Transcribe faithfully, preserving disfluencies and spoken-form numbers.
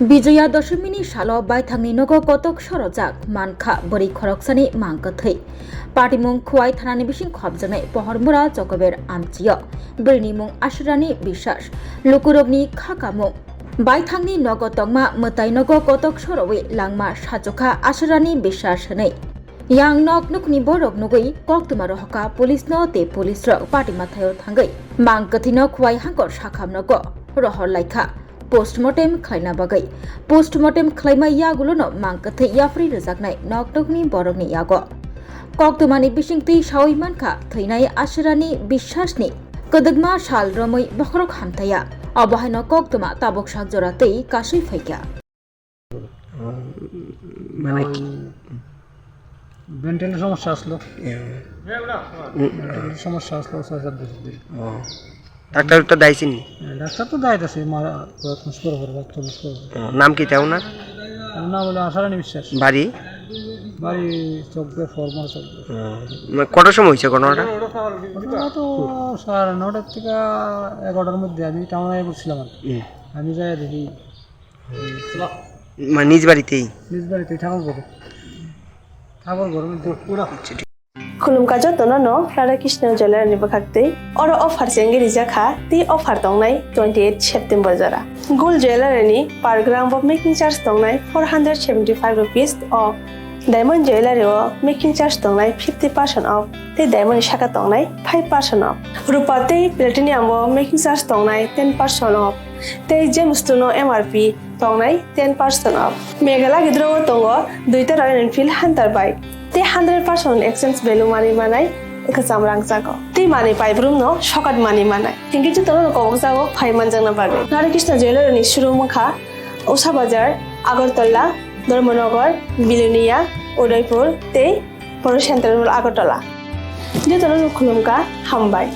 Bijoya Doshomini salo baithangni nogo kotok sorojak mankha bwrwi khoroksani mang kwthwi. Patimung Khowai thanani bising khopjaknai Pohormura Jokober amchio bwrwini mung Asirani Biswas. Lukurokni kha kamung baithangni nogo tongma mwtai nogo kotok sorowi langma sachukha Asirani Biswas hwnwi. Yang nok nukni borok nugwi koktwma rohorkha police no tei police rok party mathaio thangwi mang kwthwino Khowai hangkor sakham nogo rohor laikha postmortem khlaina bagwi. Postmortem khlaima yagulono mang kwthwi yapri rwjaknai nok nukni borokni yago. Koktwmani bisingtwi sawi mankha thwinai Asirani Biswasni kwdwkma sal romwi bokhorok hamthaya. Obo haino koktwma tabuk sak jora twi kasui phaikha. মানে কি? মেন্টালি সমস্যা আসলো উম, মেন্টালি সমস্যা আসলো ছয় সাত বছর ধরে ও। ডাক্তার তো দেখাইছেন নি? ডাক্তার তো দায়িত্ব আছে মারা কয়েক মাস পর পর বা চল্লিশ পর পর। ও, নাম কি তাও না? আমার নাম হলো আশারানী বিশ্বাস। বাড়ি? বাড়ি চকবে ফরমাল চকবে। ও, মানে কটার সময় হয়েছে ঘটনাটা? ঘটনা তো সাড়ে নটার থেকে এগারোটার মধ্যে আমি টাউনে বসছিলাম আর কি। হুম। আমি যাই দেখি মানে নিজ বাড়িতেই? নিজ বাড়িতে ঠাকুর ঘরে ঠাকুর ঘরের মধ্যে। Khulumkha jotono no Radha Krishna Jewellery ni bwkhak twi. Oro offer chengwi rijak kha tei offer tongnai twenty eight September jora. Gold Jewellery ni per gram bo making charge tongnai four hundred seventy five rupees off. Diamond Jewellery o making charge tongnai fifty percent off tei diamond ni saka tongnai five percent off. Rupa tei platinum o making charge tongnai ten percent off. Tei Gemstone o M R P tongnai ten percent off. Meghalaya gidro o tongo duita Royal Enfield Hunter bike tei hundred percent exchange value manwi manai kwcham rangchago tei manwi paibrum no sokat manwi manai. Hinkhe jotono no kobokjago phai manjakna bagwi. Radha Krishna Jewellery ni showroom wngkha Usha Bazar, Agartala, Dharmanagar, Bilonia, Udaipur tei Poro Central Agartala. Jotono no khulumkha, hambai.